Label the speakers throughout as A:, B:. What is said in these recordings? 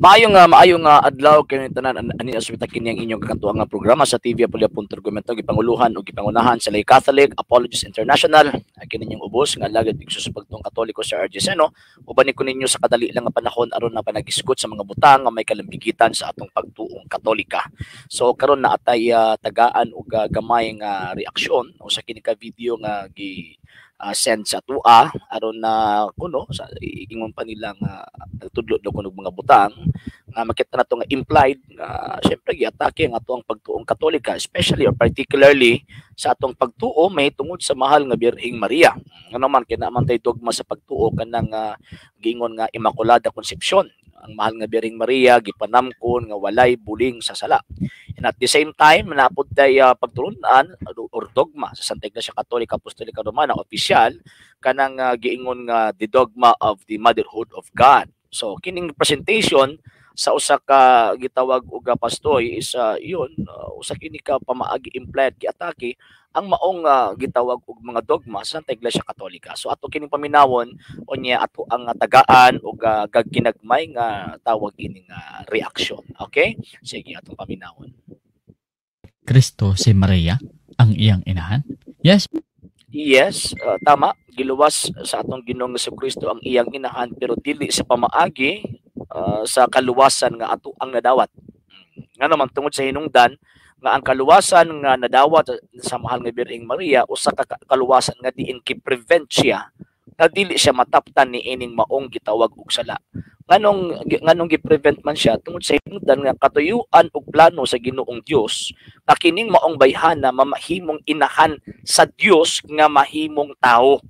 A: Maayong adlaw kini tanan ani aswita kini ang inyong kakantuan nga programa sa TV Apolya Argumento, gipanguluhan o gipangunahan sa Lay Catholic Apologists International. Ang kini inyong ubos nga alagad igsoon sa pagtuong Katoliko, sa RG Seno. Uban ko ninyo sa kadali lang nga panahon aron na panagisgot sa mga butang nga may kalambigitan sa atong pagtuong Katolika. So karon na atay tagaan og gamay nga reaksyon o sa kini ka video nga gi send sa atua aron na kuno sa ingon pa nila nga nagtudlo daw kuno og mga butang nga makita nato nga implied nga syempre giatake ang atoang pagtuong Katolika, especially or particularly sa atong pagtuo may tungod sa mahal nga Birheng Maria. Ngano man kay naa man tay dogma sa pagtuo kanang giingon nga Immaculada Concepcion, ang mahal nga Birheng Maria gipanamkon nga walay buling sa sala. And at the same time, naa pod tay pagtulunan or dogma sa Santa Iglesia Katolika Apostolika Romana opisyal kanang giingon nga the dogma of the motherhood of God. So kining presentation sa usa ka gitawag og pastoy is yun usa kini ka pamaagi implied giatake ang maong gitawag og mga dogma sa Santa Iglesia Katolika. So ato kining paminawon unya ato ang tagaan og gagginagmay nga tawag ini nga reaksyon. Okay? Sige, atong paminawon.
B: Kristo si Maria ang iyang inahan? Yes.
A: Yes, tama, giluwas sa atong Ginoong Kristo ang iyang inahan, pero dili sa pamaagi sa kaluwasan nga ato ang nadawat. Ngano man tungod sa hinungdan nga ang kaluwasan nga nadawat sa mahal nga Birheng Maria usa ka kaluwasan nga diin gi-prevent siya nga dili siya mataptan ni ining maong gitawag og sala. Nganong gi-prevent man siya? Tungod sa hinungdan nga katuyuan og plano sa Ginoong Dios nga kining maong bayhana mamahimong inahan sa Dios nga mahimong tao.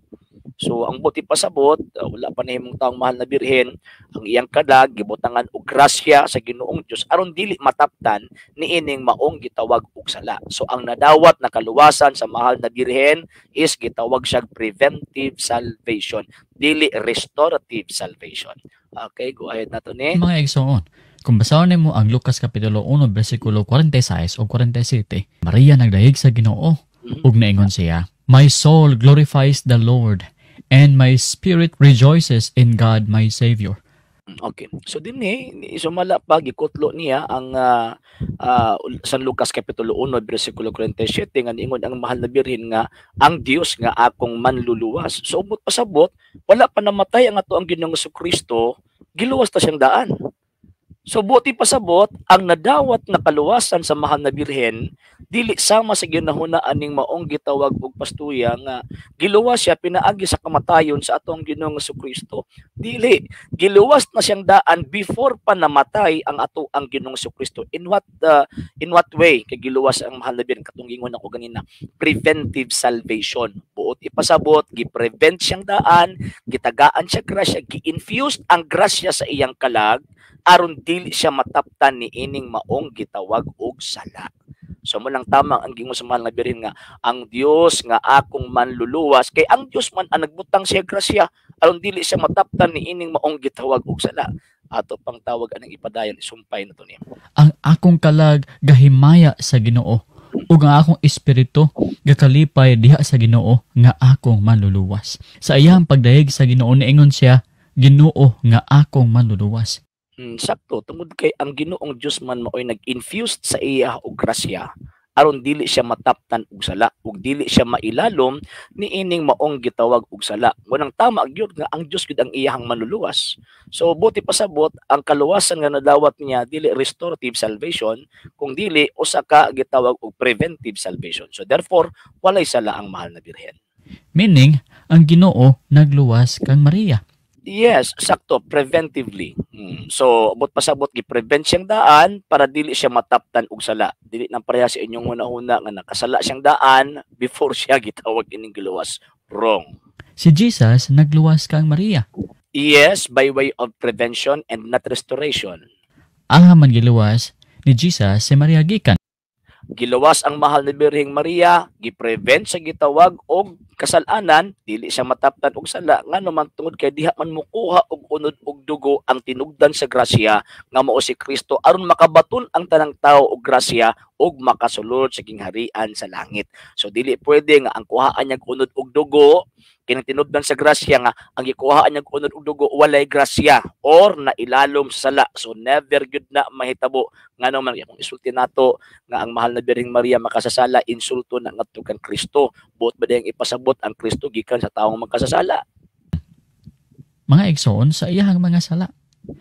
A: So ang buot ipasabot, wala pa nahimong taong mahal na birhen, ang iyang kalag gibutangan og grasya sa Ginoong Dios aron dili mataptan niining maong gitawag og sala. So ang nadawat na kaluwasan sa mahal na birhen is gitawag siyang preventive salvation, dili restorative salvation. Okay, go ahead na to ni.
B: Mga igsoon, kung basahon nimo ang Lucas Kapitulo 1 bersikulo 46 o 47, Maria nagdayeg sa Ginoo ug naingon siya, "My soul glorifies the Lord, and my spirit rejoices in God my Savior."
A: Okay. So dinhi sumala pa gikutlo niya ang San Lucas Kapitulo 1 bersikulo 47 nga niingon ang mahal na birhen nga ang Dios nga akong manluluwas. So ubot pasabot, wala pa namatay ang ato ang Ginoong Kristo, giluwas ta siyang daan. So buot ipasabot, ang nadawat na kaluwasan sa mahal na birhen dili sama sa ginahuna aning maong gitawag og pastuya nga giluwas siya pinaagi sa kamatayon sa atong Ginoong Kristo. Dili, giluwas na siyang daan before pa namatay ang ato ang Ginoong Kristo. In what way kay giluwas ang mahal na birhen? Katong gingon ako ganina, preventive salvation. Buot ipasabot, gi-prevent siyang daan, gitagaan siya grasya, gi-infused ang grasya sa iyang kalag aron dili siya mataptan ni ining maong gitawag og sala. So mao lang tama ang gingon sa mahal na birhen nga ang Dios nga akong manluluwas, kay ang Dios man ang nagbutang siya grasya aron dili siya mataptan ni ining maong gitawag og sala. Ato pang tawag anang ipadayon, isumpay na to niya.
B: Ang akong kalag gahimaya sa Ginoo ug ang akong espiritu gakalipay diha sa Ginoo nga akong manluluwas. Sa iyang pagdayeg sa Ginoo niingon siya, Ginoo nga akong manluluwas.
A: Sakto, tungod kay ang Ginoong Dios man maoy nag-infused sa iya og grasya aron dili siya mataptan og sala ug dili siya mailalom niining maong gitawag og sala. Munang tama gyud nga ang Dios gyud ang iyahang manluluwas. So buot ipasabot, ang kaluwasan nga nadawat niya dili restorative salvation kung dili usa ka gitawag og preventive salvation. So therefore walay sala ang mahal na birhen.
B: Meaning, ang Ginoo nagluwas kang Maria.
A: Yes, sakto, preventively. So, buot pasabot, gi-prevent siyang daan para dili siya mataptan og sala. Dili nang pareha sa inyong hunahuna nga nakasala siyang daan before siya gitawag ining giluwas. Wrong.
B: Si Jesus nagluwas kang Maria.
A: Yes, by way of prevention and not restoration.
B: Asa man giluwas ni Jesus si Maria gikan?
A: Giluwas ang mahal na Birheng Maria, gi-prevent sa gitawag og kasalanan, dili siya mataptan og sala, ngano man tungod kay diha man mukuha og unod og dugo ang tinugdan sa grasya nga mao si Kristo aron makabaton ang tanang tawo og grasya ug makasulod sa gingharian sa langit. So dili pwede nga ang kuhaan niya unod og dugo Kining tinubdan sa grasya nga ang gikuhaan niyang unod og dugo walay grasya or nailalom sa sala. So never gyud na mahitabo. Ngano man kung isulti nato nga ang mahal na Birheng Maria makasasala, insulto na ngadto kang Kristo. Buot ba diyang ipasabot ang Kristo gikan sa taong makasasala?
B: Mga igsoon, sa iyahang mga sala.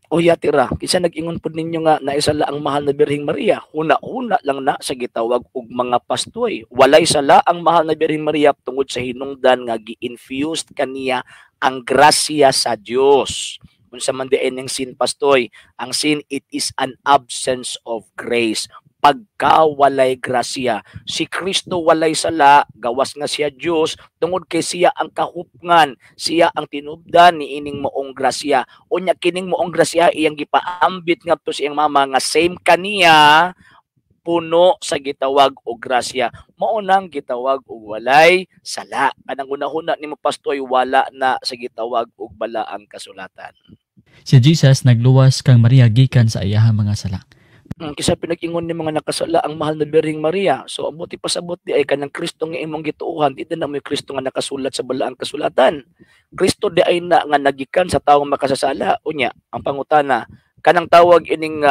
A: O yatira, kinsa nag-ingon pud ninyo nga naisala ang mahal na Birheng Maria? Huna-huna lang na sa gitawag og mga pastoy. Walay sala ang mahal na Birheng Maria tungod sa hinungdan nga gi-infused kaniya ang grasya sa Dios. Unsa man diay ning sin, pastoy? Ang sin, it is an absence of grace. Pagka walay grasya. Si Kristo walay sala, gawas nga siya Dios, tungod kay siya ang kahupngan, siya ang tinubdan ni ining maong grasya. Unya kining maong grasya iyang gipaambit ngadto sa iyang mama nga same kaniya, puno sa gitawag og grasya. Mao nang gitawag og walay sala. Kanang hunahuna nimo, pastoy, wala na sa gitawag og balaang kasulatan.
B: Si Jesus nagluwas kang Maria gikan sa iyahang mga sala.
A: Kisa pinag-ingon ni mga nakasala ang mahal na Birheng Maria. So ang buti pasabot di ay kanang Kristo nga imong gituohan, di na mo Kristo nga nakasulat sa balaang kasulatan. Kristo di ay na nga nagikan sa tawong makasasala. Unya, ang pangutana, kanang tawag ining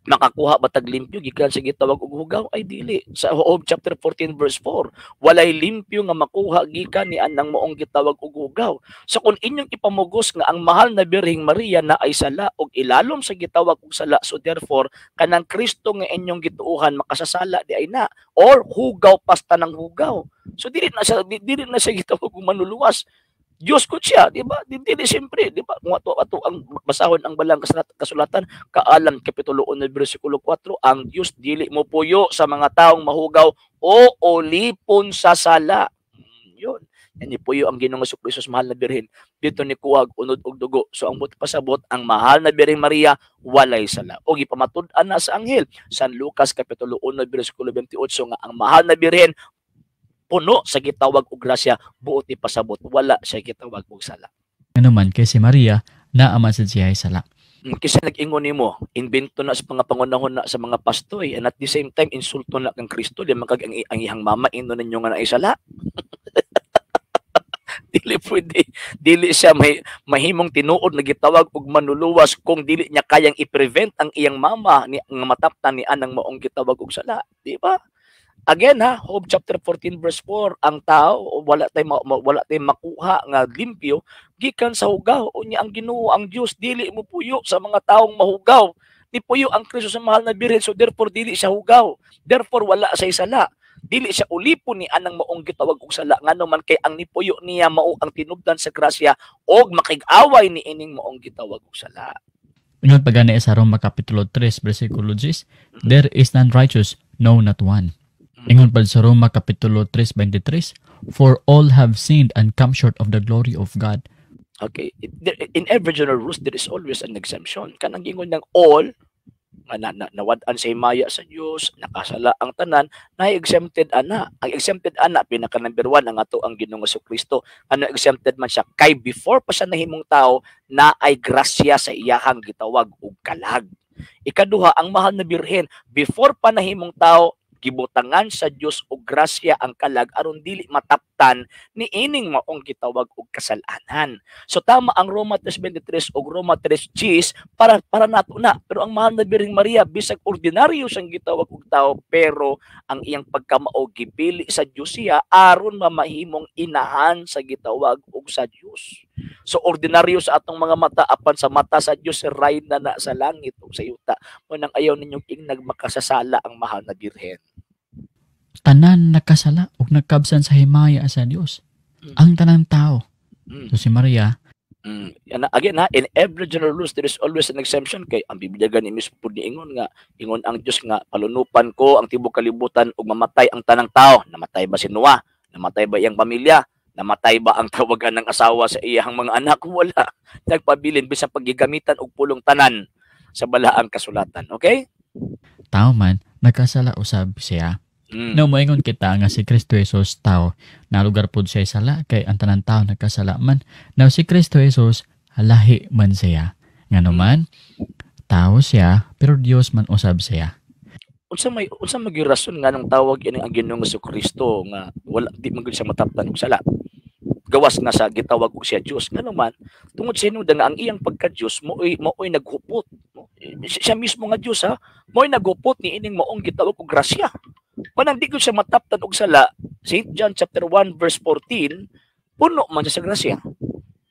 A: makakuha ba tag limpyo gikan sa gitawag og hugaw? Ay dili. Sa Job chapter 14 verse 4, walay limpyo nga makuha gikan ni anang maong gitawag og hugaw. So kung inyong ipamugos nga ang mahal na Birheng Maria na ay sala og ilalom sa gitawag og sala, so therefore kanang Kristo nga inyong gituohan makasasala di ay na or hugaw pasta ng hugaw. So dili na siya gitawag og manluluwas. Diyos ko siya, di ba? Dili siyempre, di ba? Kung ato ato ang basahon ang balang kasulatan, Kaalam kapitulo 1 bersikulo 4, ang Diyos dili mo puyo sa mga taong mahugaw o ulipon sa sala. Yun. Yan puyo ang Ginoong Kristo sa mahal na Birhen. Dito ni kuwag unod og dugo. So ang buot pasabot, ang mahal na Birhen Maria walay sala. O gipamatud-an na sa anghel. San Lucas kapitulo 1 bersikulo 28 nga ang mahal na Birhen puno sa gitawag og grasya, buot ipasabot wala siya gitawag og sala.
B: Ngano man kay si Maria naa man sad siya sala.
A: Kisa nag-ingon nimo, invento na sa mga pangunahon na sa mga pastoy, and at the same time insulto na kang Kristo, di man kag ang iyang mama ingon ninyo nga naay sala. Dili pwede, dili siya may mahimong tinuod na gitawag og manluluwas kung dili niya kayang i-prevent ang iyang mama ni nga mataptan ni anang maong gitawag og sala, di ba? Again ha, Job chapter 14 verse 4, ang tao wala tay makuha nga limpyo gikan sa hugaw. Unya ang Ginoo ang Dios dili mo puyo sa mga taong mahugaw. Nipuyo ang Kristo sa mahal na Birhen, so therefore dili siya hugaw. Therefore wala siya sala. Dili siya ulipon ni anang maong gitawag og sala, ngano man kay ang nipuyo niya mao ang tinubdan sa grasya og makig-away ni ining maong gitawag og sala.
B: Ingon pa gani sa Roma kapitulo 3 bersikulo 10, "There is none righteous, no, not one." Ingon pa sa Roma kapitulo 3:23, "For all have sinned and come short of the glory of God."
A: Okay, in every general rules there is always an exemption. Kanang ingon ng all nga na nawad-an sa himaya sa Dios, nakasala ang tanan, na exempted ana. Ang exempted ana, pinaka number 1 ang ato ang Ginoong Kristo. Ano exempted man siya kay before pa siya nahimong tao na ay grasya sa iyahang gitawag og kalag. Ikaduha, ang mahal na Birhen, before pa nahimong tao, gibutangan sa Dios og grasya ang kalag aron dili mataptan ni ining maong gitawag og kasalanan. So tama ang Roma 3:23 ug Roma 3:10 para nato na. Pero ang mahal na Birheng Maria, bisag ordinaryo siyang gitawag og tao, pero ang iyang pagkamao, gipili sa Dios siya aron mamahimong inahan sa gitawag og sa Dios. So ordinaryo sa atong mga mata, apan sa mata sa Dios rayna na sa langit ug sa yuta. Mo nang ayaw ninyong ingnag makasasala ang mahal na Birhen.
B: Tanan nakasala ug nagkabsan sa himaya sa Dios. Ang tanang tao. So si Maria.
A: Yan, again ha, in every general rules there is always an exemption, kay ang Biblia gani mismo pud niingon nga ingon ang Dios nga palunupan ko ang tibuok kalibutan ug mamatay ang tanang tao. Namatay ba si Noah? Namatay ba iyang pamilya? Namatay ba ang tawagan ng asawa sa iyang mga anak? Wala. Nagpabilin bisan paggigamitan og pulong tanan sa balaang kasulatan. Okay?
B: Tao man, nagkasala usab siya. No, moingon kita nga si Kristo Jesus tao, nalugar pud siya sala kay ang tanan tao nagkasala man. Now si Kristo Jesus lahi man siya. Ngano man tao siya pero Dios man usab siya.
A: Unsa may rason nga nang tawag ini ang Ginoong Kristo nga wala di man gyud siya mataptan og sala? Gawas nga sa gitawag og siya Dios. Ngano man, tungod sa hinungdan nga ang iyang pagka-Dios mo'y naghupot. No? Siya mismo nga Dios ha, mo'y naghupot ni ining maong gitawag og grasya. Manang di gyud siya mataptan og sala, St. John chapter 1 verse 14, puno man siya sa grasya.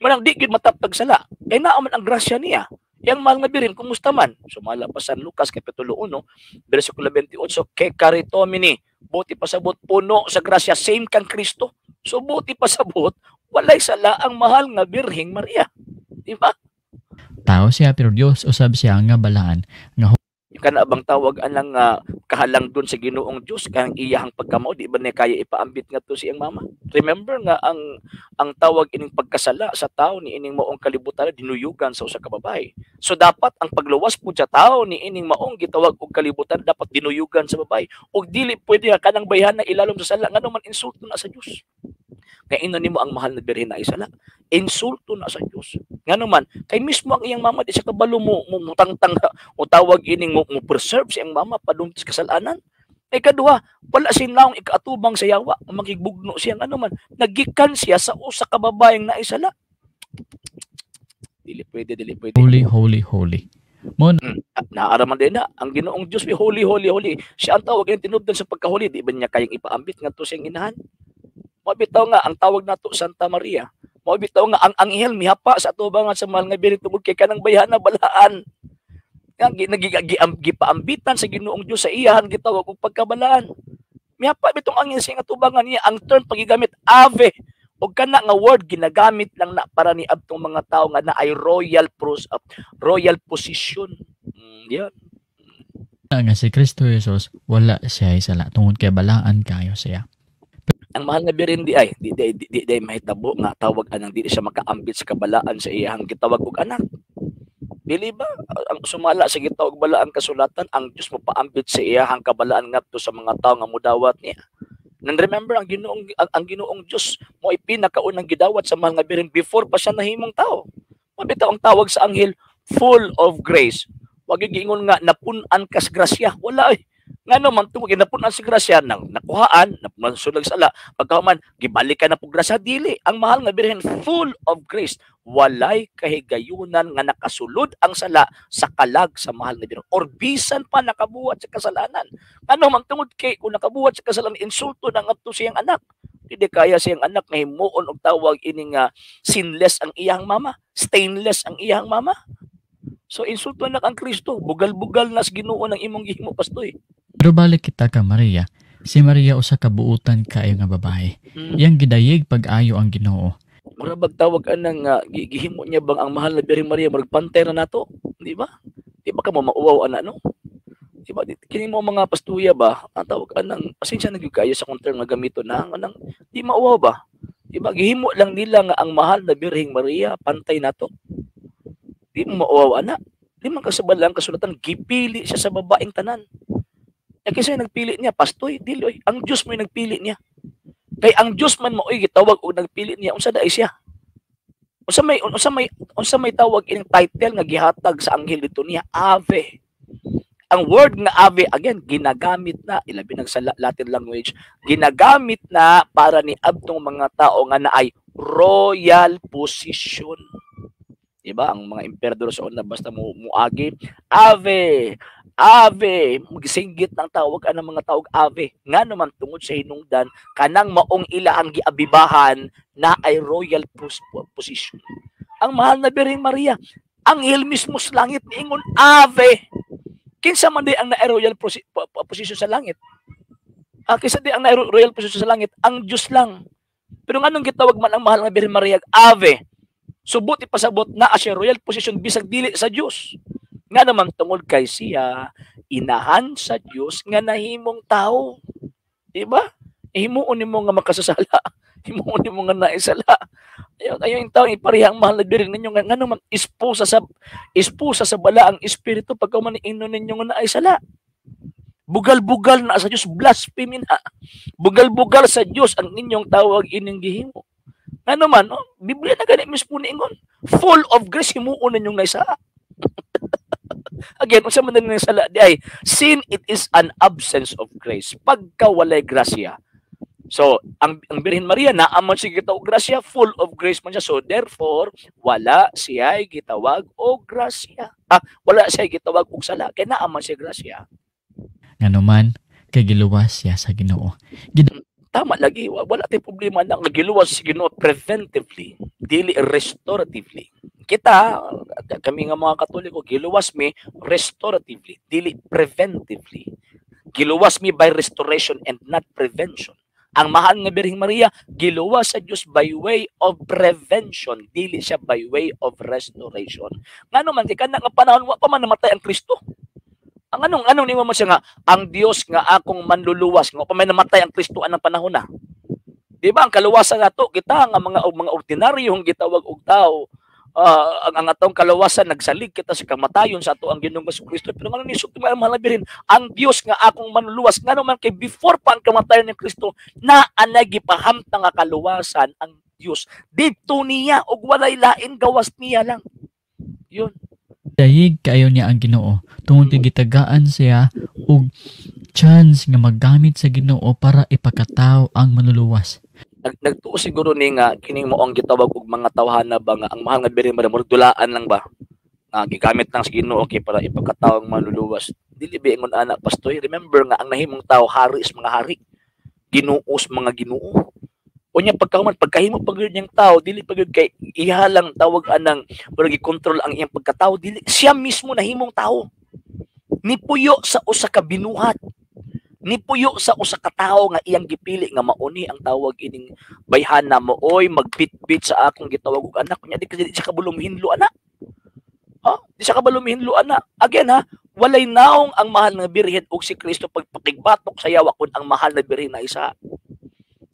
A: Manang di gyud mataptag sala, kay naa man ang grasya niya. Yang mahal nga Birhen, kumusta man? Sumala pa San Lucas kapitulo 1, versikulo 28, kecharitomene, buot pasabot puno sa grasya, same kang Kristo. So buot pasabot, walay sala ang mahal nga Birheng Maria. Di ba?
B: Tao siya pero Dios usab siya nga balaan nga
A: Kana bang tawag anang kahalangdon sa Ginoong Dios kang iyahang pagkamao, di ba niya kaya ipaambit ngadto sa iyang mama? Remember nga ang tawag ining pagkasala sa tao ni ining maong kalibutan dinuyugan sa usa ka babae. So dapat ang pagluwas pud sa tao ni ining maong gitawag og kalibutan dapat dinuyugan sa babae. Ug dili pwede nga kanang bayhana ilalom sa sala, ngano man insulto na sa Dios. Kay ingnon nimo ang mahal na Birhen na sala. Insulto na sa Dios. Ngano man kay mismo ang iyang mama di siya kabalo mo mutangtang o tawag ining mo preserve sa iyang mama padung sa kasalanan. Kay kaduha, wala siya naong ikaatubang sa yawa, makigbugno siya, ano man, nagikan siya sa usa ka babaeng naisala. Dili pwede, dili pwede.
B: Holy, holy, holy. Mo
A: Naaraman din na ang Ginoong Dios may holy, holy, holy. Siya ang tawag ang tinubdan sa pagkahuli, di ba niya kayang ipaambit ngadto sa iyang inahan? Mao bitaw nga ang tawag nato Santa Maria. Mao bitaw nga ang anghel mihapa sa atubangan sa mahal nga Birhen tungod kay kanang bayhana balaan. Nga gipaambitan sa Ginoong Dios sa iyahan gitawag og pagkabalaan. Mihapa bitong anghel sa iyang atubangan niya, ang term pagigamit ave. Og kana nga word ginagamit lang na para ni adtong mga tao nga naay royal position. Yeah.
B: Nga si Kristo Jesus wala siya sala tungod kay balaan kayo siya.
A: Ang mahal nga Birhen di ay di di, di, di, di mahitabo nga tawag anang dili siya makaambit sa kabalaan sa iyahang gitawag og anak. Dili ba ang sumala sa gitawag balaan kasulatan, ang Dios mopaambit sa iyahang kabalaan ngadto sa mga tawo nga mudawat niya. And remember ang Ginoong Dios mo ay pinakaunang gidawat sa mahal nga Birhen before pa siya nahimong tao. Mabitaw ang tawag sa anghel, full of grace. Wag yung giingon nga napun-an kas grasya. Wala eh. Ngano man tungod napun-an sa grasya nang nakuhaan, napunan sulag sala, pagkahuman gibalik ka na po grasya, dili. Ang mahal nga Birhen full of grace, walay kahigayunan nga nakasulod ang sala sa kalag sa mahal nga Birhen or bisan pa nakabuhat sa kasalanan. Ngano man tungod kay kung nakabuhat sa kasalanan, insulto na ngadto siyang anak. Hindi kaya siyang anak nga himuon og tawag ini nga sinless ang iyang mama, stainless ang iyang mama. So insulto na ang Kristo, bugal-bugal na sa Ginoo ng imong gihimo, pastoy.
B: Pero balik kita ka Maria. Si Maria usa ka buutan kaayo nga babae. Iyang gidayeg pag-ayo ang Ginoo.
A: Mura bag tawag anang gihimo niya bang ang mahal na Birhen Maria murag pantay na nato, di ba? Di ba ka mo mauwaw ana, no? Di ba kini mo mga pastuya ba ang tawag anang pasensya na gyud kayo sa kung term nga gamiton na anang di mauwaw ba? Di ba gihimo lang nila nga ang mahal na Birheng Maria pantay nato? Di mo mauwaw ana. Di man kasabal ang kasulatan, gipili siya sa babaeng tanan. E kinsa nagpili niya, pastoy, dili oy. Ang Dios mo'y nagpili niya. Kay ang Dios man mao'y gitawag og nagpili niya, unsa daay siya? Unsa may tawag ining title nga gihatag sa anghel dito niya? Ave. Ang word nga ave, again, ginagamit na, ilabi nag sa Latin language, ginagamit na para ni adtong mga tao nga naay royal position. Diba? Ang mga emperador sa una basta mo muagi, ave, ave, magisinggit ng tawag anang mga tawag ave. Nga naman tungod sa hinungdan kanang maong ila ang giabibahan na ay royal position. Ang mahal na Birheng Maria, anghel mismo sa langit niingon ave. Kinsa man di ang naay royal position sa langit? Kinsa di ang naay royal position sa langit? Ang Diyos lang. Pero nganong gitawag man ang mahal nga Birhen Maria ave? Subot ipasabot na siya royal position bisag dili sa Dios. Nga naman tungod kay siya inahan sa Dios nga nahimong tao. Di ba? Himuon nimo nga makasasala. Himuon nimo nga naisala. Ayo ayo yung tao ipareha ang mahal na Birhen ninyo nga ngano man esposa sa balaang espiritu pagka man ingnon ninyo nga naisala. Bugal-bugal na sa Dios, blasphemy na. Bugal-bugal sa Dios ang inyong tawag ining gihimo. Ano man, no? Biblia na gani mismo niingon. Full of grace, himuon ninyong naisa. Again, unsa man din sala di ay sin, it is an absence of grace. Pagka walay grasya, So, ang Birhen Maria naa man siya gitawag grasya, full of grace man siya. So, therefore, wala siya gitawag og grasya. Ah, wala siya gitawag og sala kay naa man siya grasya.
B: Ngano man kay giluwas siya sa Ginoo.
A: Tama lagi, wala tay problema na nga giluwas si Ginoo preventively, dili restoratively. Kita, kami nga mga Katoliko, giluwas mi restoratively, dili preventively. Giluwas mi by restoration and not prevention. Ang mahal nga Birheng Maria, giluwas sa Dios by way of prevention, dili siya by way of restoration. Ngano man kay kana nga panahon wa pa man namatay ang Kristo. Ang anong anong nimo mo siya nga ang Dios nga akong manluluwas nga wa pa man namatay ang Kristo anang panahon na. Di ba ang kaluwasan nato, kita nga mga ordinaryong gitawag og tao, ang atong kaluwasan nagsalig kita sa kamatayon sa ato ang Ginoong Kristo. Pero ngano ni sulti, mahal na birhen, ang Dios nga akong manluluwas? Ngano man kay before pa ang kamatayon ni Kristo na anay gipahamtang nga kaluwasan ang Dios didto niya og walay lain gawas niya lang yun.
B: Dayig kaayo niya ang Ginoo tungod kay gitagaan siya og chance nga maggamit sa Ginoo para ipakatawo ang manluluwas.
A: Nagtuo siguro ni nga kining mao ang gitawag og mga tawhana ba nga ang mahal nga Birhen Maria murag dulaan lang ba nga gigamit lang sa Ginoo kay para ipakatawo ang manluluwas. Dili ba ingon ana, pastoy? Remember nga ang nahimong tao, hari sa mga hari, Ginoo sa mga ginoo. Unya pagkahuman, pagkahimo pa gyud niyang tao, dili pa gyud kay iha lang tawag anang murag i-control ang iyang pagkatao. Dili siya mismo nahimong tao, nipuyo sa usa ka binuhat, nipuyo sa usa ka tawo nga iyang gipili nga mauni ang tawag ining bayhana, mooy magbitbit sa akong gitawag og anak niya. Di siya kabalo mihinlo ana. Ha, di siya kabalo mihinlo ana. Again ha, walay naong ang mahal nga birhen og si Kristo pagpakigbatok sa yawa kun ang mahal na birhen na isa.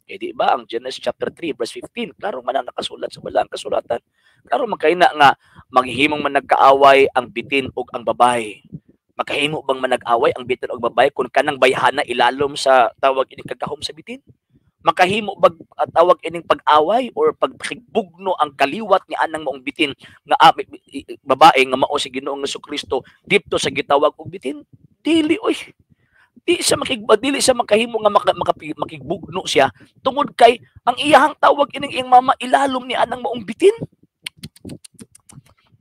A: Eh di ba ang Genesis chapter 3 verse 15, klaro man ang nakasulat sa balaang kasulatan. Klaro man kay na nga maghihimong man nagkaaway ang bitin ug ang babae. Makahimo bang manag-away ang bitin og babae kung kanang bayhana ilalom sa tawag ining kagahom sa bitin? Makahimo bag tawag ining pag-away or pagpakigbugno ang kaliwat ni anang maong bitin nga babae nga mao si Ginoong Kristo dipto sa gitawag og bitin? Dili oy. Di siya dili siya makahimo nga makigbugno siya tungod kay ang iyahang tawag ining iyang mama ilalom ni anang maong bitin.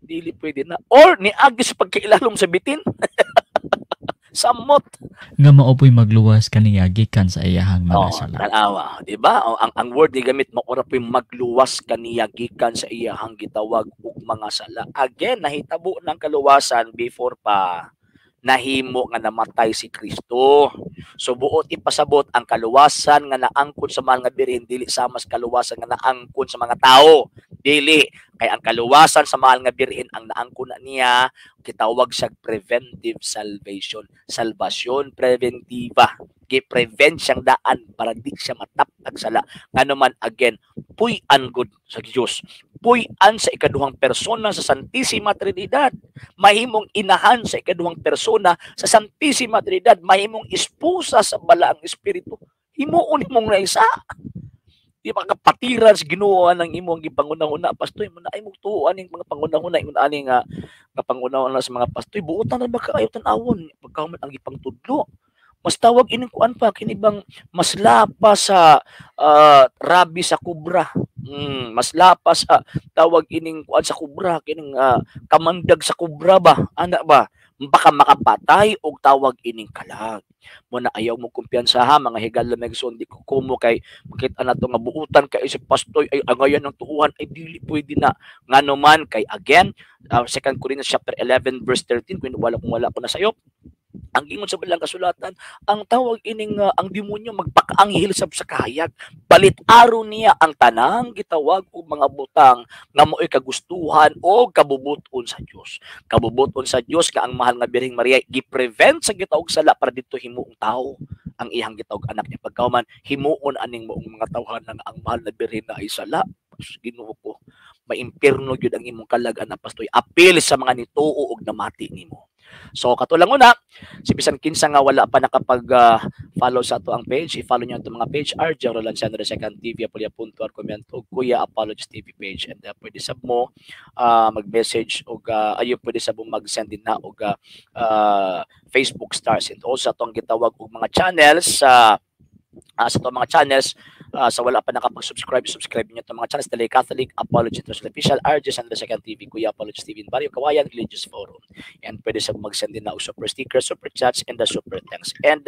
A: Dili pwede na. Or niagi sa pagkailalom sa bitin. Samot.
B: Nga mao po'y magluwas kaniya gikan sa iyahang mga
A: Oh,
B: sala.
A: Tanawa, di ba? Oh, ang word ni gamit mo ora po'y magluwas kaniya gikan sa iyahang gitawag og mga sala. Again, nahitabo ng kaluwasan before pa nahimo nga namatay si Kristo. So buot ipasabot, ang kaluwasan nga naangkon sa mga birhen dili sama sa kaluwasan nga naangkon sa mga tao. Dili kay ang kaluwasan sa mahal nga birhen ang naangkon na niya gitawag siya preventive salvation, salvasyon preventiva. Gi-prevent siyang daan para di siya mataptag sala. Ngano man, again, puy-an gud sa Dios. Puy-an sa ikaduhang persona sa Santissima Trinidad. Mahimong inahan sa ikaduhang persona sa Santissima Trinidad, mahimong esposa sa Balaang Espiritu. Himuon nimong naisa. Di ba kapatiran sa Ginoo ang imong gipangunahuna, pastoy? Mo na ay tuo aning mga pangunahuna, ingon ani nga pangunahuna sa mga pastoy, buotan ra ba kaayo tan-awon pagkahuman ang gipangtudlo. Mas tawag ining kuan pa kini bang mas lapa sa rabi sa kubra. Mas lapa sa tawag ining kuan sa kubra, kining kamandag sa kubra ba, ana ba, baka makapatay og tawag ining kalag. Mo na ayaw mo kumpiyansa ha, mga higala megson, di ko kumo kay makita na to nga buutan kay si pastoy ay angayan ng tuuhan ay dili pwede na. Ngano man kay again, 2 Corinthians chapter 11 verse 13, kung wala ko na sayop, ang ingon sa balang kasulatan, ang tawag ining ang demonyo magpakaanghel sab sa kahayag, balit aro niya ang tanang gitawag og mga butang nga mo'y kagustuhan o kabubuton sa Dios. Kabubuton sa Dios nga ang mahal nga Birheng Maria gi-prevent sa gitawag sala para dito himuong tao ang iyang gitawag anak niya. Pagkauman himuon aning maong mga tawhana nga ang mahal na birhen na ay sala, Ginoo ko, maimpierno gyud ang imong kalag ana, pastoy, apil sa mga nituo og namati nimo. So katulang una, si bisan kinsa nga wala pa nakapag follow sa ato ang page, i-follow niyo atong mga page, RJ Roland Sandro Second TV, Apolia Punto Argumento, Kuya Apologist TV page, and pwede sab mo mag-message og ayo pwede sab mo mag-send din na og Facebook stars, and also atong gitawag og mga channels sa Sa itong mga channels, sa wala pa nakapag-subscribe, subscribe niyo itong mga channels, Dali Catholic, Apology International Official, RJ San Second TV, Kuya Apology TV in Barrio Kawayan, Religious Forum. And pwede sa mag-send din na og super sticker, super chats, and the super thanks. And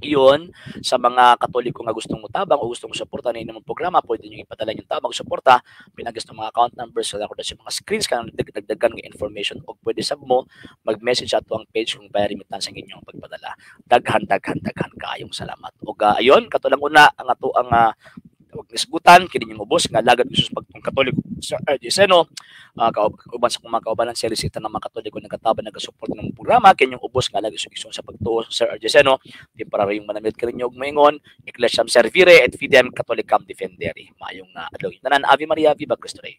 A: iyon, sa mga Katoliko nga gustong mutabang o gustong suporta na inyong programa, pwede nyo ipadala yung tabang suporta, pinagas ng mga account numbers sa ako sa mga screens kanang dagdagan ng information, o pwede sab mo mag-message ato ang page kung via remittance ang inyong pagpadala. Daghan, daghan, daghan kaayong salamat. Og ayon, kato lang una ang ato ang nisgutan kini inyong ubos nga alagad Jesus pagtuong Katoliko, Sir RJ Seno, kauban sa akong mga kaubanan sa resita ng mga Katoliko nagatabang, nagasupport ng programa. Kinyong ubos nga alagad Jesus sa pagtuo, Sir RJ Seno, temporaryong manamit kaninyo og moingon, Ecclesiam Servire et Fidem Catholicam Defendere. Maayong adlaw tanan. Ave Maria, Viva Cristo Rey.